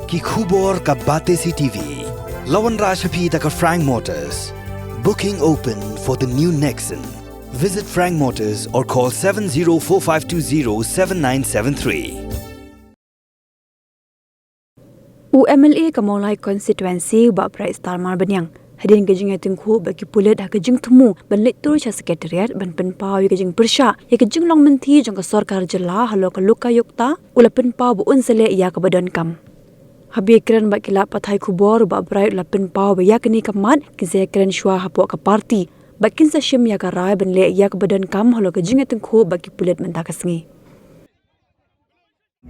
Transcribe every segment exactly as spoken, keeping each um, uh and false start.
Ki khubor ka Batesi T V. La wanrah sha phi da ka Frank Motors. Booking open for the new Nexon. Visit Frank Motors or call seven zero four five two zero seven nine seven three. U M L A ka Mawlai Constituency, u Bah Bright Starmer Baniang, hadien ka jingïatyngkhuh bad ki pulit ha ka jingthmu ban leit tur sha Secretariat ban pynpaw ïa ka jingpyrshah ïa ka jinglong mynthi jong ka sorkar jylla halor ka Lokayukta, u la pynpaw ba un sa leh ïa kaba donkam. Haba ïakren bad ki lad pathai khubor, u Bah Bright u la pynpaw ba ïa kane ka mat kin sa ïakren shuwa hapoh ka party bad kin sa shim ïa ka rai ban leh ïa kaba donkam halor ka jingïatyngkhuh bad ki pulit mynta ka sngi.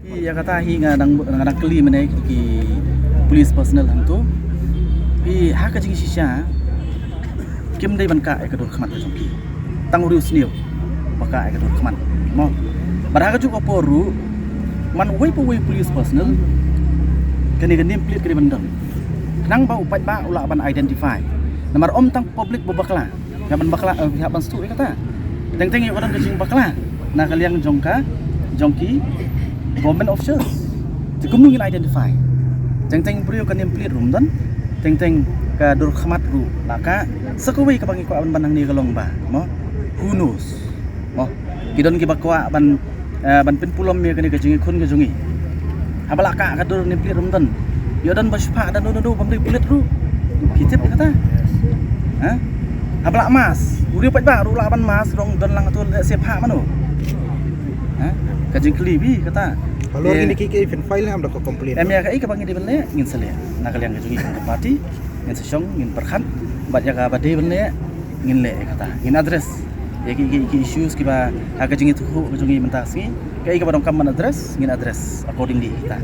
Ïa kata hi nga dang, nga dang kylli mynne ki police personnel hangto. Phi ha ka jingshisha kim dei ban kah ïa ka dur khmat ka jong ki. Tang u riewsniew ba kah ïa ka dur khmat, mo. Bad ha kajuh ka por ruh man uwei pa uwei police personnel kane ka name plate ka dei ban don, khnang ba u paidbah u lah ban identify. Namar ym tang public ba bakla. Ïa ban bakla, eh, ïa ban sdang ïa kata. Teng teng ïa ka don ka jingbakla na ka liang jong ka, jong ki government officials. Te kumno ngin identify? Teng teng briew ka name plate ruh ym don. Teng teng ka dur khmat ruh la kah. Sa kawei kaba ngi kwah ban ban hangne ka long ba, mo, who knows? Mo, ki don kiba kwah ban, eh, ban pynpulom ïa kane ka jingïakhun ka jong ngi. Haba la kah ka dur name plate ruh ym don. Ïoh don ba shiphah da uno uno bym dei pulit ruh. Phi tip kata? Ha? Haba la mask, u riew paidbah ruh lah ban mask, rong don lang tu leh shiphah mano. Ha? Ka jingkylli phi kata. Halor, eh, kine ki, ki phin file ne em da ka complaint? Em, ïa kaei kaba ngi dei ban leh ngin sa leh. Na ka liang ka jong ngi ka party ngin sa shong, ngin pyrkhat bad ïa kaba dei ban leh ngin leh ïa kata. Ngin address ïa ki, ki, ki issues kiba ha ka jingïatyngkhuh ka jong ngi mynta ka sngi. Kaei kaba donkam ban address ngin address accordingly kita.